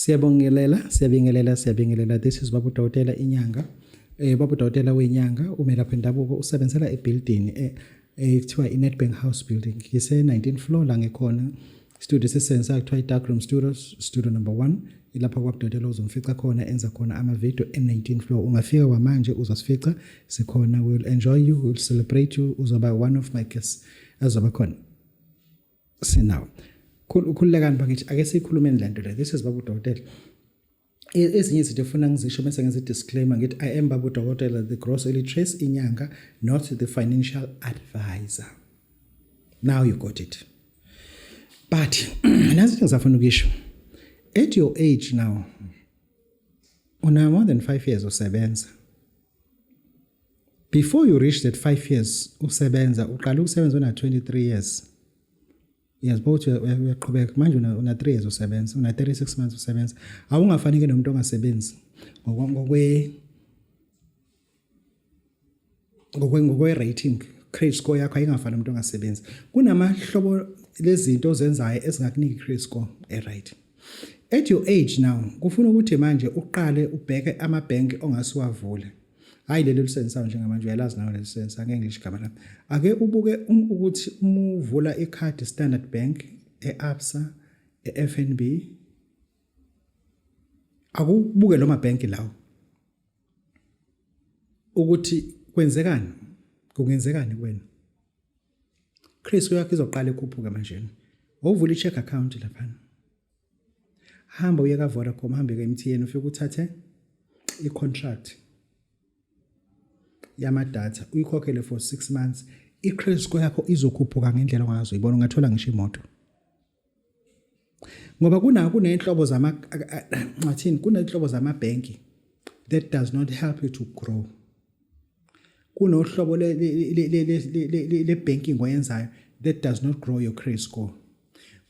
Siyabongelela, siyabingelela, siyabingelela. This is Babu Dokotela inyanga. Babu Dokotela wenyanga umelaphi wendabuko usebenzela ebuilding ekuthiwa iNedbank House building. Ngise 19th floor la ngikhona. Studio sisebenzisa kuthiwa i-Dark Room Studios, studio number 1. Ilapha kwaBudodela uzomfica khona enza khona ama-video e-19th floor. Ungafika kwamanje uzosifica sikhona. We will enjoy you, we will celebrate you. Uzoba one of my guests azoba khona. Sinawo. Khululekani bakithi, ake siyikhulumeni le nto le. This is Babu Dokotela. Ezinye izinto efuna ngizisho bese ngenza i-disclaimer ngithi I am Babu Dokotela, the gross illiterate inyanga, not the financial advisor. Now you got it. But nazi into ngisafuna ukisho. At your age now, una more than 5 years usebenza. Before you reach that 5 years usebenza, uqala ukusebenza una 23 years. Yes, ukuthi uyaqhubeka manje una 3 years usebenza, una 36 months usebenza. Awungafanike nomuntu ongasebenzi ngokwe rating, credit score yakho ayingafani nomuntu ongasebenzi. Kunamahlobo lezinto ozenzayo ezingakunika i-credit score e-right. At your age now, kufuna ukuthi manje uqale ubheke amabhenki ongasiwavule. Hayi leli lisebenzisayo njengamanje, uyalazi nawe leli lisebenzisa, ngeke ngisho igama lami. Ake ubuke ukuthi uma uvula ikhadi Standard Bank, e-Absa, e-FNB, akubuke lo mabhenki lawo ukuthi kwenzekani, kungenzekani kuwena. Credit score yakho izoqala ikhuphuka manje. Wawuvula i-check account laphana. Hamba uye ka-Vodacom, hambe ka-MTN, ufike uthathe i-contract yamadatha uyikhokhele for 6 months. I-credit score yakho izokhuphuka ngendlela ongazi uyibona, ungathola ngisho imoto. Ngoba kuna kunenhlobo zama ngathini, kunenhlobo zamabhenki that does not help you to grow. Kunohlobo le banking oyenzayo that does not grow your credit score.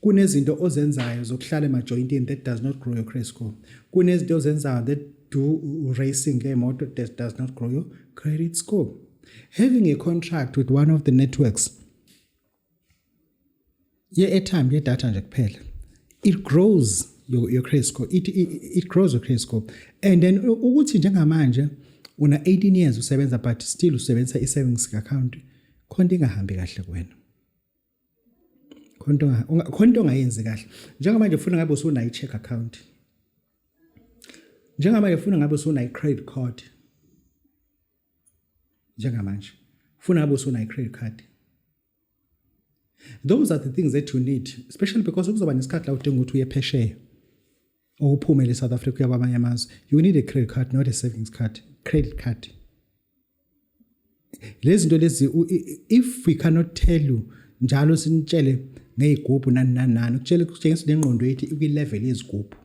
Kunezinto ozenzayo zokuhlala emajoyintini that does not grow your credit score. Kunezinto ozenzayo that do racing ngemoto that does not grow your credit score. Having a contract with one of the networks ye-airtime, ye-data nje kuphela, it grows your credit score. It grows your credit score. And then ukuthi njengamanje una 18 years usebenza but still usebenzisa i-savings account, khonto ingahambi kahle kuwena, khonto ongayenzi kahle. Njengamanje ufuna ngabe usunayo i-check account, njengamanje ufuna ngabe usunayo i-credit card, njengamanje ufuna ngabe usunayo i-credit card. Those are the things that you need, especially because kuzoba nesikhathi la udinga ukuthi uye phesheya or uphumele eSouth Africa uya kwamanye amazwe. You need a credit card, not a savings card, credit card. Lezi zinto lezi, if we cannot tell you njalo, sinitshele ngey'gubhu nani nani nani, kutshele kutshengisa nengqondo yethu ikwi-level yezigubhu,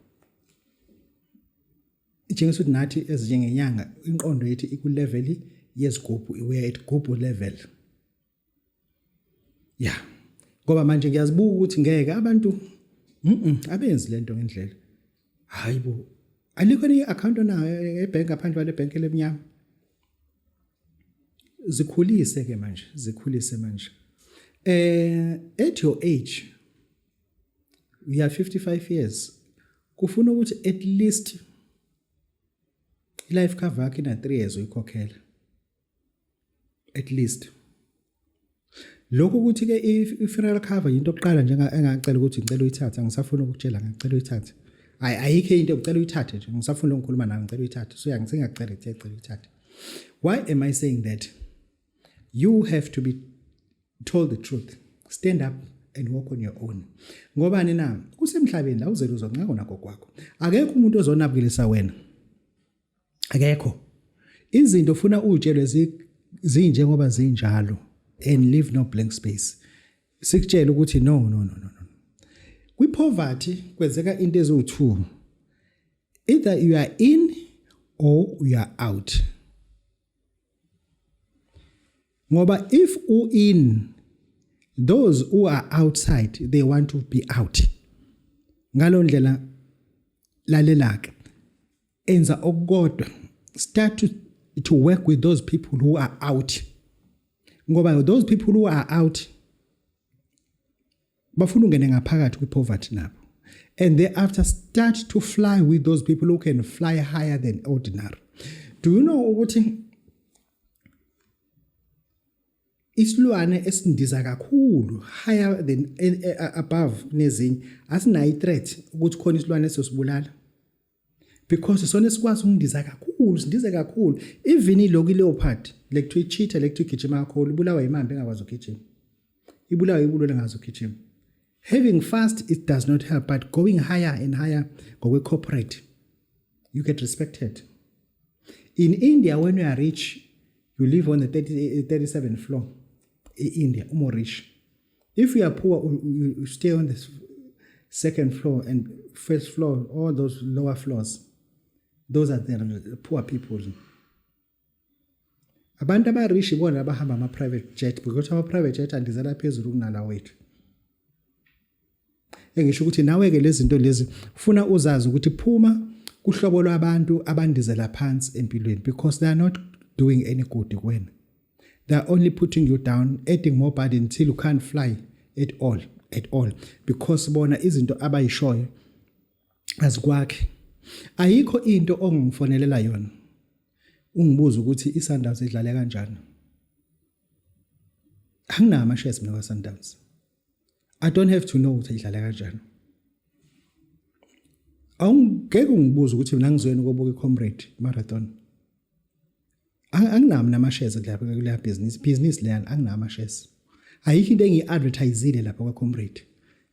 itshengisa ukuthi nathi ezinjengenyanga inqondo yethu iku-level yezigubhu. We are at gubhu level, yeah, ngoba manje ngiyazibuka ukuthi ngeke abantu abenzi lento ngendlela. Hayibo, alikho ni account onayo ebhenki ngaphandle kwale bhenki lemnyama? Zikhulise ke manje, zikhulise manje. At your age, you are 55 years, kufuna ukuthi at least life cover yakho ina 3 years uyikhokhela at least. Lokhu ukuthi ke i-funeral cover into yokuqala nje engacela ukuthi ngicela uyithathe, angisafuni ukukutshela, ngicela uyithathe. Hayi, ayikho into, ngicela uyithathe nje, ngisafuna ukukhuluma nawe, ngicela uyithathe. So yangisengiyacela, ngicela uyithathe. Why am I saying that? You have to be told the truth. Stand up and walk on your own. Ngobani na? Kusemhlabeni la uzele uzonceka nakho kwakho. Akekho umuntu ozonabukelisa wena. Akekho. Izinto ufuna utshelwe zinjengoba zinjalo and leave no blank space. Sikutshela ukuthi no, no, no, no, no. Kwi-poverty kwenzeka into eziwu2. Either you are in or you are out. Ngoba if u in, those who are outside, they want to be out. Ngalo ndlela, lalela ke, enza okukodwa, start to work with those people who are out, ngoba those people who are out bafuna ungene ngaphakathi kwi-poverty nabo. And thereafter start to fly with those people who can fly higher than ordinary. Do you know ukuthi isilwane esindiza kakhulu higher than above nezinye asinayo i-threat ukuthi khona isilwane esizosibulala, because sona sikwazi ukundiza kakhulu, sindize kakhulu. Even ilokhu i-leopard lekuthiwa i-cheetah, lekuthiwa igijima kakhulu, ibulawa imamba engakwazi ukugijima, ibulawa ibulwele engazi ukugijima. Having fast, it does not help, but going higher and higher ngokwe-corporate, you get respected. In India, when you are rich, you live on the 30, 37th floor. E-India uma rich. If you are poor, you stay on the second floor and first floor, all those lower floors. Those are the poor people. Abantu aba-rich ibona abahamba ama-private jet, because ama-private jet andizela phezulu kunala wethu. Engisho ukuthi nawe-ke lezi zinto lezi funa uzazi ukuthi phuma kuhlobo lwabantu abandizela phansi empilweni, because they are not doing any good kuwena. They are only putting you down, adding more burden until you can't fly at all, at all, because bona izinto abayishoyo azikwakhe. Ayikho into ongifonelela yona ungibuza ukuthi iSundowns idlale kanjani. Anginawo ama-shares mina kwa-Sundowns. I don't have to know ukuthi idlala kanjani. Awungeke ungibuze ukuthi mina ngizweni kobuka i-Comrade Marathon. Anginawo mina ama-shares lapha kuleya business, business leyana anginawo ama-shares. Ayikho into engiyi-advertisile lapha kwa-Comrade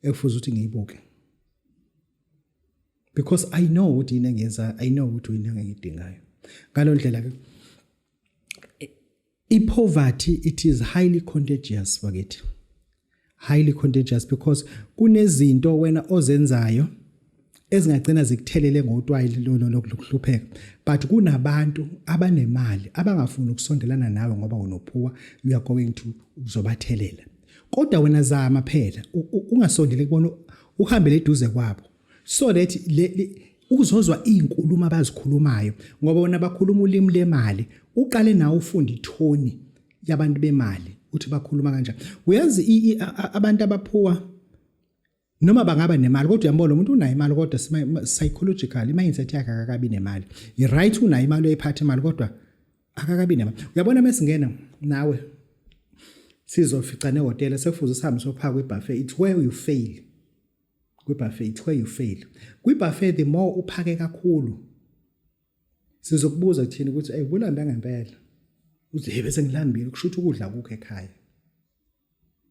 ekufuze ukuthi ngiyibuke, because I know ukuthi yini engiyenza, I know ukuthi yini engiyidingayo. Ngalo ndlela ke i-poverty, it is highly contagious bakithi, highly contagious, because kunezinto wena ozenzayo ezingagcina zikuthelele ngotwayi lokuhlupheka, but kunabantu abanemali abangafuni ukusondelana nawe ngoba uno-poor. You are going to uzobathelela, kodwa wena zama phela ungasondeli kubona, uhambele eduze kwabo so that uzozwa izinkulumo abazikhulumayo, ngoba bona bakhuluma ulimi lemali. Uqale nawe ufunda i-tone yabantu bemali uthi bakhuluma kanjani. Uyazi abantu aba-poor noma bangaba nemali, kodwa uyambona umuntu unayo imali, kodwa psychologically i-mindset yakhe akakabi nemali. I-right, unayo imali, uyayiphatha imali, kodwa akakabi nemali. Uyabona, mesingena nawe sizofica nehhotela, sekufuze sihambe sophaka kwi-buffet. It's where you fail kwi-buffet, it's where you fail kwi-buffet. The more uphake kakhulu, sizokubuza kuthini ukuthi, "Ey, ubulambe ngempela?" Uthi, "Hey, bese ngilambile." Kusho ukuthi ukudla kukho ekhaya.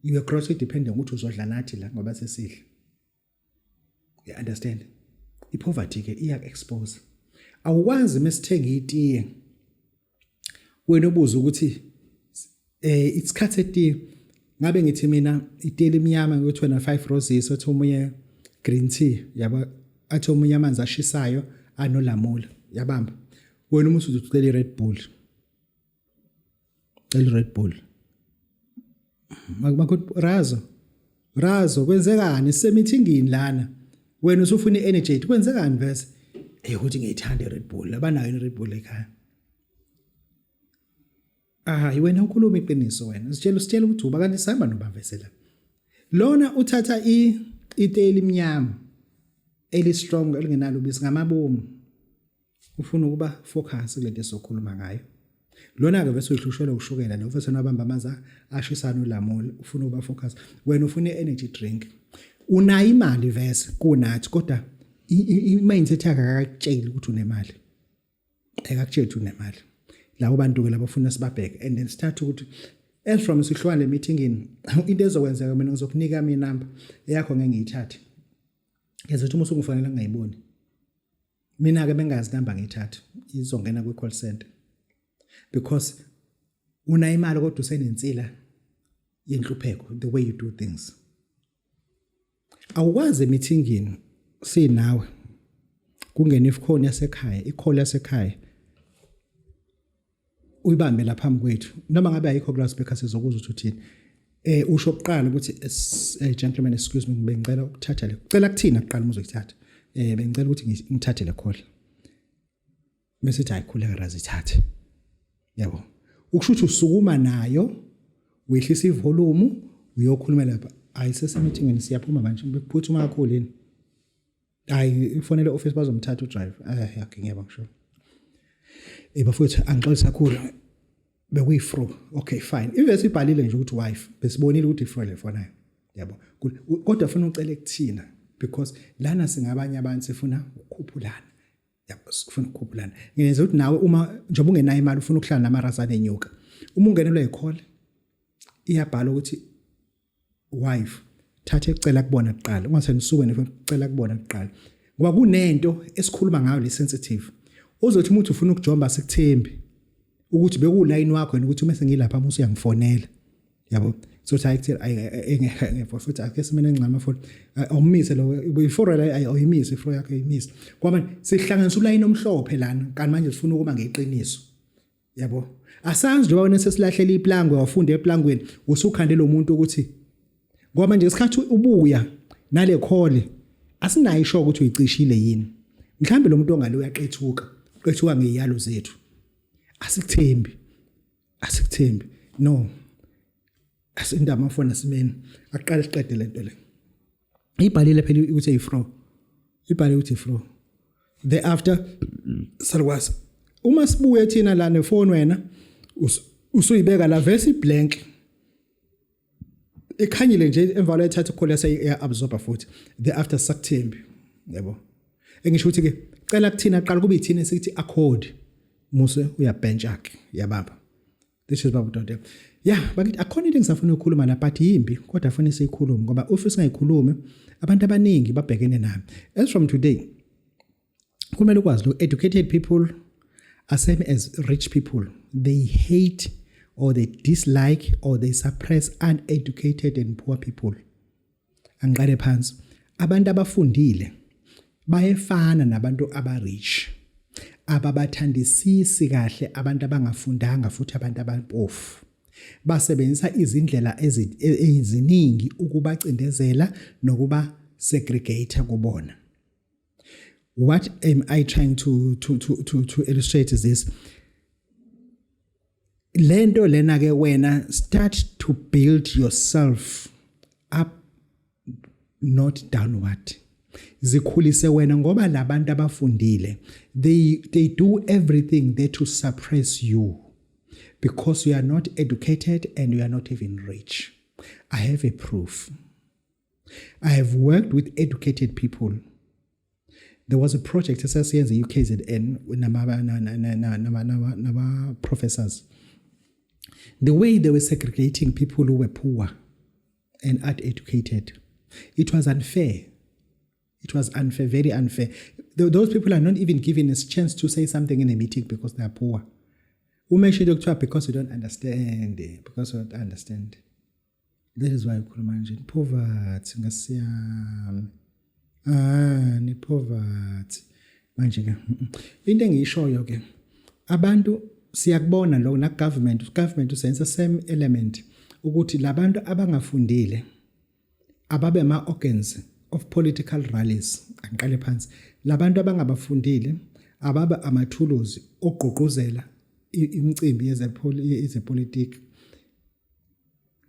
You are grossly dependent ukuthi uzodla nathi la ngoba sesidla. You understand? I-poverty ke iya expose. Awukwazi mesithenga itiye wena ubuza ukuthi isikhathi etiye ngabe ngithi mina itiye limnyama, ngithi wena 5 roses, othi omunye green tea, yabo, athi omunye amanzi ashisayo anolamula, yabamba. Wena uma usuthi ucela i-Red Bull, cela i-Red Bull. Makuthi razo razo, kwenzekani sisemithingini lana, wena usufuna i-energy, kwenzekani vese? Ukuthi ngiyithanda i-Red Bull, abanayo i-Red Bull ekhaya. Ah, wena ukhuluma iqiniso wena. Sitshela ukuthi uba kanti sihamba noba vese la. Lona uthatha i itiye elimnyama eli strong elingenalo ubisi ngamabomu. Ufuna ukuba focus kulento esokhuluma ngayo. Lona ke bese uyihlushelwa ushukela lo bese nabamba amanzi ashisana ulamula, ufuna ukuba focus. Wena ufuna i-energy drink. Unayo imali vese kunathi, kodwa i-mindset yakhe akakutsheli ukuthi unemali. Akakutsheli ukuthi unemali. Labo bantu ke labafuna sibabheke and then start ukuthi as from sihlwana le meeting, into ezokwenzeka, mina ngizokunika mina number eyakho, ngeke ngiyithathe. Ngizothi uma usungifonela ngingayiboni. Mina ke bengazi number ngiyithatha, izongena kwi call center, because una imali kodwa usenensila yenhlupheko, the way you do things. Awukwazi emithingini sinawe kungena ikhona yasekhaya, i-call yasekhaya, uyibambe lapha phambi kwethu, noma ngabe ayikho ku speaker, sizokuzwa ukuthi uthini. Usho kuqala ukuthi, "Gentlemen, excuse me, bengicela ukuthatha le." Cela kuthina kuqala uma uzoyithatha. "Bengicela ukuthi ngithathe le call." Bese ithi, "Ayikhuleka razi, ithathe." Yabo, ukusho ukuthi usukuma nayo, wehlisa i-volume, uyokhuluma lapha. Ayisesemithingini, siyaphuma manje, bekuphuthuma kakhulu yini? Hayi, ifonele office bazomthatha udriver. Eh, yakhe ngiyaba ngisho. Eh bafowethu, angixolisa kakhulu. Bekuyi-fro. Okay, fine. Ivesi ibhalile nje ukuthi wife. Besibonile ukuthi ifro le fonayo. Yabo. Kodwa funa ucele kuthina because lana singabanye abantu sifuna ukukhuphulana. Yabo, sifuna ukukhuphulana. Ngenza ukuthi nawe uma njengoba ungenayo imali ufuna ukuhlala namarasane enyuka. Uma ungenelwe i-call iyabhala ukuthi wife, thatha ecela kubona kuqala, ungatheni usuke nefuna kubona kuqala, ngoba kunento esikhuluma ngayo le sensitive, uzothi umuntu ufuna ukujomba, sikuthembi ukuthi bekuline wakho yena, ukuthi uma sengilapha musu uyangifonela, yabo. So hayi, kuthi ayi futhi ake simene ncama futhi awumise lo iforo la, ayimise iforo yakho, ayimise ngoba sihlanganisa ulayini omhlophe lana, kanti manje sifuna ukuba ngeqiniso, yabo. Asazi njengoba wena sesilahlela iplangwe, wafunda eplangweni, usukhande lo muntu ukuthi ngoba manje isikhathi ubuya nale call asinayo isho ukuthi uyicishile yini. Mhlambe lo muntu ongale uyaqethuka, qethuka ngeziyalo zethu. Asikuthembi, asikuthembi. No, asindaba amafoni, asimeni aqale siqede lento le. Ibhalile phela ukuthi ayifro, ibhale ukuthi ifro. Thereafter salukwazi uma sibuye thina la nefoni, wena usuyibeka la verse blank ikhanyile nje, emva lo ethatha ukhole ya absorba futhi. Thereafter sakuthembi, yabo. Engisho ukuthi ke cela kuthina qala, kube yithina sithi accord, muse uyabencha ke, yababa. This is Baba Dode. Yeah, bakithi, akhona into engisafuna ukukhuluma la, but yimbi, kodwa afuna siyikhulume ngoba if singayikhulumi abantu abaningi babhekene nami. As from today kumele ukwazi lo educated people are same as rich people. They hate or they dislike or they suppress uneducated and poor people. Angiqale phansi. Abantu abafundile bayefana nabantu abarich. Ababathandisisi kahle abantu abangafundanga futhi abantu abampofu. Basebenzisa izindlela eziningi ukubacindezela nokuba segregate kubona. What am I trying to illustrate is this: lento lena ke, wena start to build yourself up, not downward. Zikhulise wena ngoba labantu abafundile they do everything there to suppress you because you are not educated and you are not even rich. I have a proof. I have worked with educated people. There was a project esasiyenza e-UKZN nama professors. The way they were segregating people who were poor and uneducated, it was unfair. It was unfair, very unfair. Those people are not even given a chance to say something in a meeting because they are poor. Uma esho kuthiwa because you don't understand, because you don't understand. That is why ukhuluma nje poverty ngasiyami. Ah, ni poverty. Manje ke into engiyishoyo ke, abantu siyakubona lokho na government usenza same element ukuthi labantu abangafundile ababe ama organs of political rallies. Angiqale phansi, labantu abangabafundile ababe amathuluzi ogqugquzela imicimbi yezepolitiki,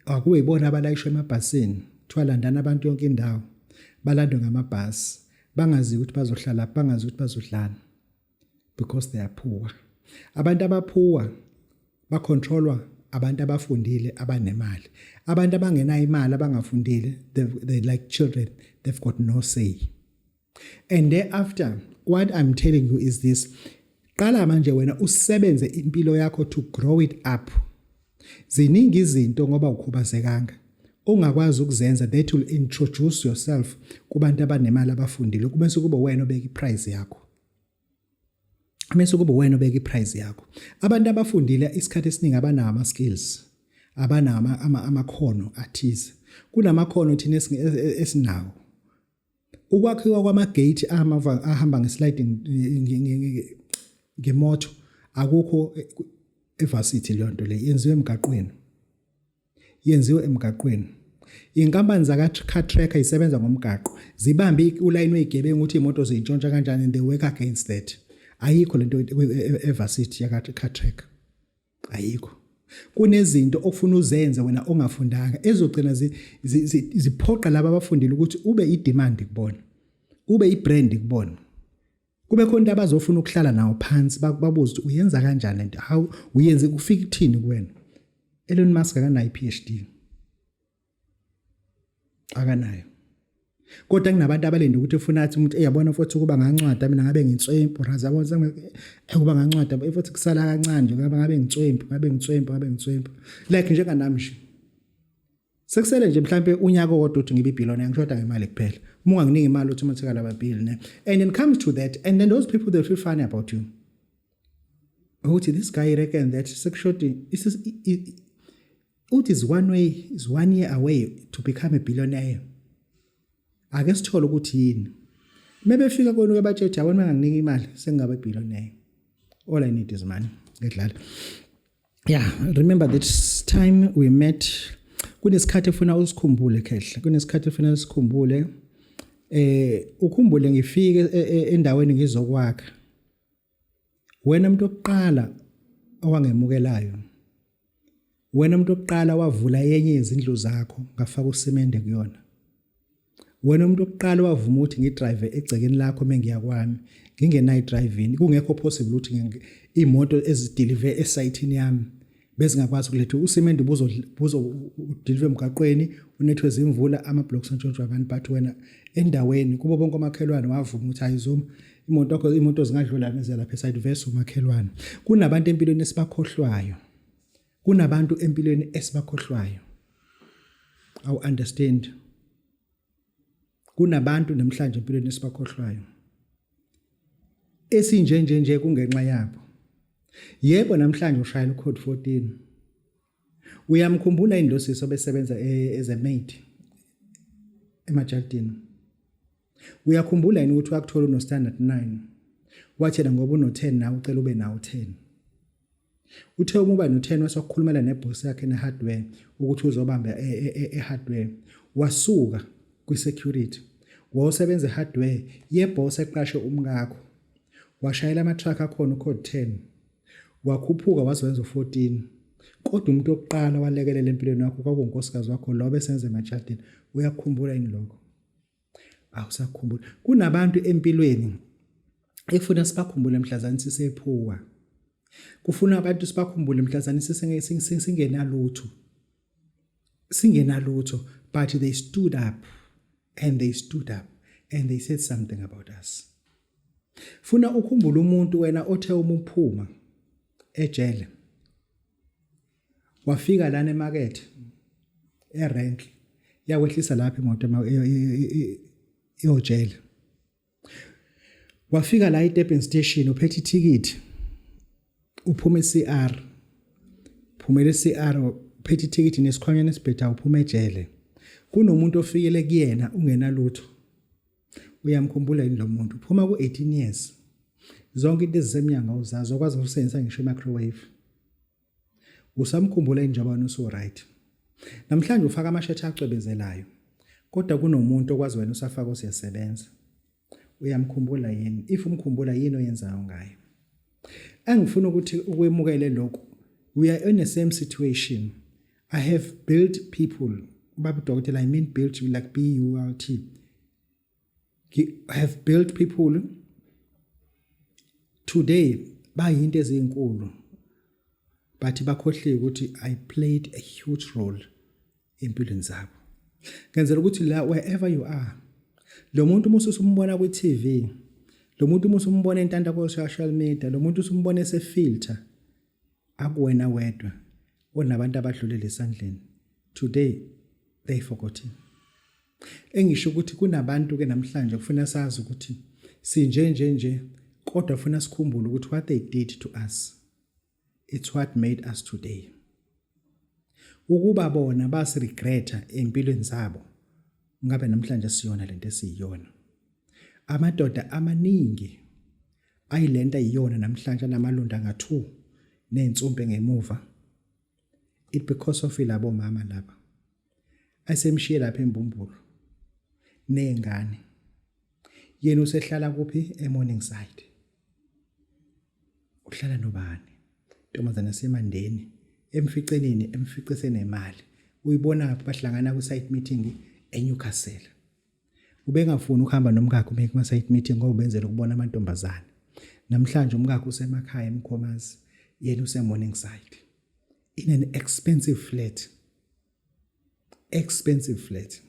akube yibona abalayishwa emabhasini, kuthiwa landana abantu yonke indawo, balandwe ngamabhasi, bangazi ukuthi bazohlala, bangazi ukuthi bazodlana because they are poor. Abantu abapoor bacontrolwa abantu abafundile abanemali. Abantu abangenayo imali, abangafundile, they like children, they've got no say. And thereafter, what I'm telling you is this: qala manje wena usebenze impilo yakho to grow it up. Ziningi izinto ngoba ukhubazekanga ongakwazi ukuzenza that will introduce yourself kubantu abanemali abafundile, kube sekuba wena obeka iprice yakho, mase kube wena obeka iprice yakho. Abantu abafundile isikhathi esiningi abanawo ama skills, abanawo amakhono athize. Kunamakhono thina esinawo. Ukwakhiwa kwamagate ahamba ngesliding ngemoto, akukho evarsity leyo nto le, yenziwe emgaqweni, yenziwe emgaqweni. Inkampani zaka car tracker isebenza ngomgaqo, zibambe ulayini wezigebengu ukuthi imoto ziyintshontsha kanjani, and they work against that. Ayikho lento evarsity yaka car tracker, ayikho. Kunezinto okufuna uzenze wena ongafundanga ezogcina ziphoqa laba abafundile ukuthi ube idemand kubona. Ube ibrand kubona. Kube khona into abazofuna ukuhlala nawo phansi babuze ukuthi uyenza kanjani lento, how uyenze kufika kuthini kuwena. Elon Musk akanayo iPhD. Akanayo. Kodwa kunabantu abalinde ukuthi ufuna athi umuntu eyabona futhi ukuba ngancwada mina ngabe nginswempu raza yabona ukuba ngancwada futhi kusala kancane nje ngabe ngabe nginswempu ngabe nginswempu ngabe nginswempu like njenganami nje sekusele nje mhlambe unyaka owodwa ukuthi ngibe ibillionaire, ngishoda ngemali kuphela. Uma unganginika imali automatically aba billionaire. And then comes to that, and then those people, they feel funny about you ukuthi this guy reckon that sekushoti uthi is one way is one year away to become a billionaire. Ake sithole ukuthi yini mebefika kona uyabatshela, yabona, manganginika imali sengingaba billionaire, all I need is money. Ngedlala. Yeah, remember this time we met. Kunesikhathi efuna usikhumbule khehle, kunesikhathi efuna usikhumbule, ukhumbule ngifike endaweni ngizokwakha. Wena umuntu okuqala owangemukelayo, wena umuntu okuqala wavula yenye yezindlu zakho ngafaka usimende kuyona, wena umuntu okuqala wavuma ukuthi ngidrive egcekeni lakho mengiya kwami ngingenayo driving, kungekho possible ukuthi imoto ezideliver esayithini yami bezingakwazi ukuletha usimende, buzo buzo udeliver emgaqweni unethwe izimvula, ama blocks antshontshwa abantu. But wena endaweni kubo bonke omakhelwane wavuma ukuthi ayizuma imoto yakho, imoto zingadlula neze lapha eside verse umakhelwane. Kunabantu empilweni esibakhohlwayo, kunabantu empilweni esibakhohlwayo. Awu understand, kunabantu namhlanje empilweni esibakhohlwayo esinje nje nje kungenxa yabo. Yebo, namhlanje ushayela ucode 14. Uyamkhumbula indosiso obesebenza as a maid emajardini? Uyakhumbula yini ukuthi wakuthola uno standard 9, wathena ngoba uno 10 nawe ucela ube nawo 10? Uthe uma uba no-10 wasokukhulumela nebhosi yakhe ne-hardware ukuthi uzobamba e-hardware. Wasuka kwi-security wawusebenza e-hardware yebhosi eqashe umkakho, washayela ama-truck akhona ucode 10, wakhuphuka waze wenza u-14. Kodwa umuntu wokuqala walekelela empilweni wakho kwakuwunkosikazi wakho lo besenza emajardini. Uyakukhumbula yini lokho? Awusakhumbula. Kunabantu empilweni ekufuna sibakhumbule mhlazane sisephuwa, kufuna abantu sibakhumbule mhlazane singenalutho, singenalutho, but they stood up and they stood up and they said something about us. Funa ukhumbule umuntu wena othe uma uphuma ejele wafika lana emakethe erank yakwehlisa lapha imoto iyojele, wafika la eDurban station uphethe ithikithi uphuma eCR, phumela eCR uphethe ithikithi nesikhwanyana esibhedayo uphuma ejele. Kunomuntu ofikele kuyena ungenalutho. Uyamkhumbula yini lo muntu? Uphuma ku-18 years, zonke into ezisemnyango awuzazi, okwazi ukusebenzisa ngisho i-microwave. Usamkhumbula yini njengoba wena usu-right namhlanje ufaka amashethi acwebezelayo, kodwa kunomuntu okwazi wena usafaka usiyasebenza? Uyamkhumbula yini? If umkhumbula, yini oyenzayo ngayo? Engifuna ukuthi ukwemukele lokhu, we are in the same situation. I have built people, baba udokotela, I mean built like B U L T. I have built people today bayinto ezinkulu, but bakhohliwe ukuthi I played a huge role empilweni zabo. Ngenzela ukuthi la wherever you are, lo muntu uma usumbona kwi-TV, lo muntu uma usumbona entanta ko-social media, lo muntu usumbona esefilter, akuwena wedwa onabantu abadlulele esandleni. Today they forgotten. Engisho ukuthi kunabantu ke namhlanje kufuna sazi ukuthi sinje nje nje, kodwa funa sikhumbule ukuthi what they did to us, it's what made us today. Ukuba bona basiregreta empilweni zabo, ngabe namhlanje siyona lento esiyiyona. Amadoda amaningi ayilento ayiyona namhlanje anamalunda nga2 nezinsumpe ngemuva, it because of ilabo mama laba asemshiye lapha embumbulu nezingane. Yena usehlala kuphi? EMorningside. Uhlala nobani? Intombazana yasemandeni emficenini, emfice senemali. Uyibona phi? Bahlangana ku site meeting eNewcastle. Ubengafuni ukuhamba nomkakhe uma kuma-site meeting ngoba ubenzela ukubona amantombazane. Namhlanje umkakhe usemakhaya eMkhomazi, yena use-Morningside in an expensive flat. Expensive flat.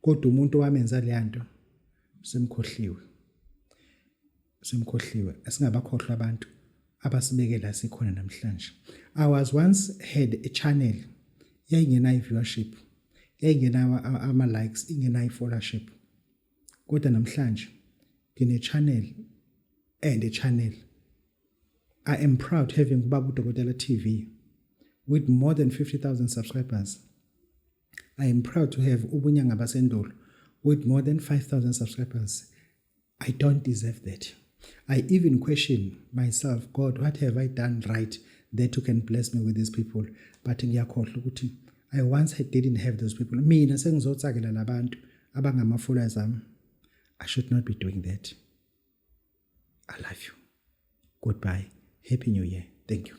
Kodwa umuntu owamenza leya nto semkhohliwe. Semkhohliwe. Asingabakhohlwa abantu abasibeke la sikhona namhlanje. I was once had a channel yayingenayo viewership, yayingenawo ama likes, ingenayo followership. Kodwa namhlanje ngine channel and a channel. I am proud having Ubaba Udokotela TV with more than 50,000 subscribers. I am proud to have Ubunyanga Basendulo with more than 5,000 subscribers. I don't deserve that. I even question myself, God, what have I done right that you can bless me with these people? But ngiyakhohlwa ukuthi I once didn't have those people. Mina sengizotsakela labantu abangama followers ami. I should not be doing that. I love you. Goodbye. Happy New Year. Thank you.